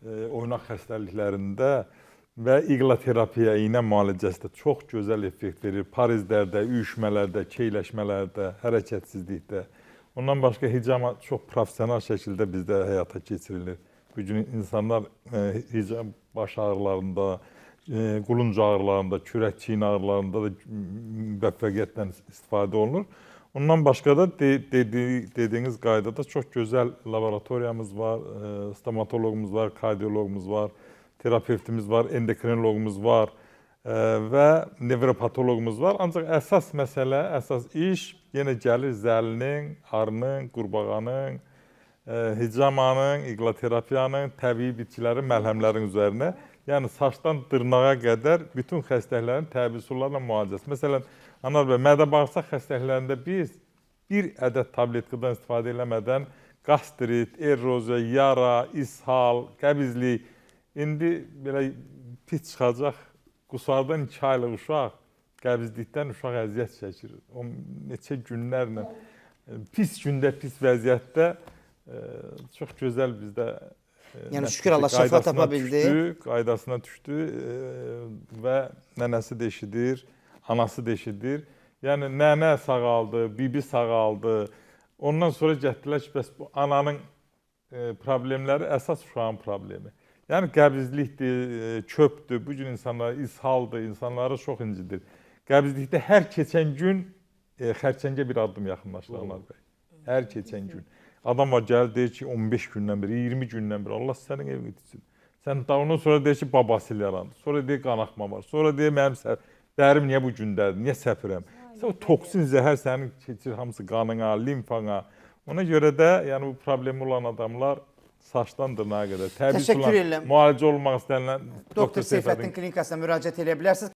oynaq xəstəliklərində və iqloterapiya, iynə müalicəsində çox gözəl effekt verir. Parizlərdə, üyüşmələrdə, keyləşmələrdə, hərəkətsizlikdə. Ondan başqa hicama çox professional şəkildə bizdə həyata keçirilir. Bu gün insanlar hicam baş ağrılarında, qulunc ağrılarında, kürək çiyin ağrılarında da müvəffəqiyyətlə istifadə olunur. Ondan başqa da dediyiniz qaydada çox gözəl laboratoriyamız var, stomatoloqumuz var, kardioloqumuz var, terapevtimiz var, endokrinoloqumuz var və nevropatoloqumuz var. Ancaq əsas məsələ, əsas iş yenə gəlir zəlinin, arının, qurbağanın, hicamanın, iqloterapiyanın, təbii bitkilərin, məlhəmlərin üzərinə. Yəni saçdan dırnağa qədər bütün xəstəliklərin təbii üsullarla müalicəsi. Məsələn, Anar bəy, mədə-bağırsaq xəstəliklərində biz bir ədəd tabletkadan istifadə eləmədən qastrit, erroziya, yara, ishal, qəbizlik, indi belə pis çıxacaq, qusardan 2 aylıq uşaq qəbizlikdən uşaq əziyyət çəkir. O neçə günlərlə pis gündə, pis vəziyyətdə çox gözəl bizdə. Yəni şükür Allah şəfa tapa bildi. Qaydasına düşdü və nənəsi də eşidir, anası da eşidir. Yəni nənə sağaldı, bibi sağaldı. Ondan sonra gətdilər ki, bəs bu ananın problemləri əsas uşağın problemi. Yəni qəbizlikdir, çöpdür, bu gün insanlara ishaldır, insanları çox incidir. Qəbizlikdə hər keçən gün xərçəngə bir addım yaxınlaşır Anar bəy. Hər keçən gün. Adam var gəlir deyir ki, 15 gündən beri, 20 gündən beri Allah sənin evini itsin. Sən daha ondan sonra deyir ki, babasil yarandı. Sonra deyir qanaxma var. Sonra deyir mənim dərim niyə bu gündədir, niyə səpirəm? O toksin zəhər sənin keçir hamısı qanına, limfana. Ona görə də yəni bu problemi olan adamlar saçdan dırnağa qədər təbii üsulla müalicə olunmaq istənilən Doktor Seyfəddin klinikasına müraciət edə bilərsiniz.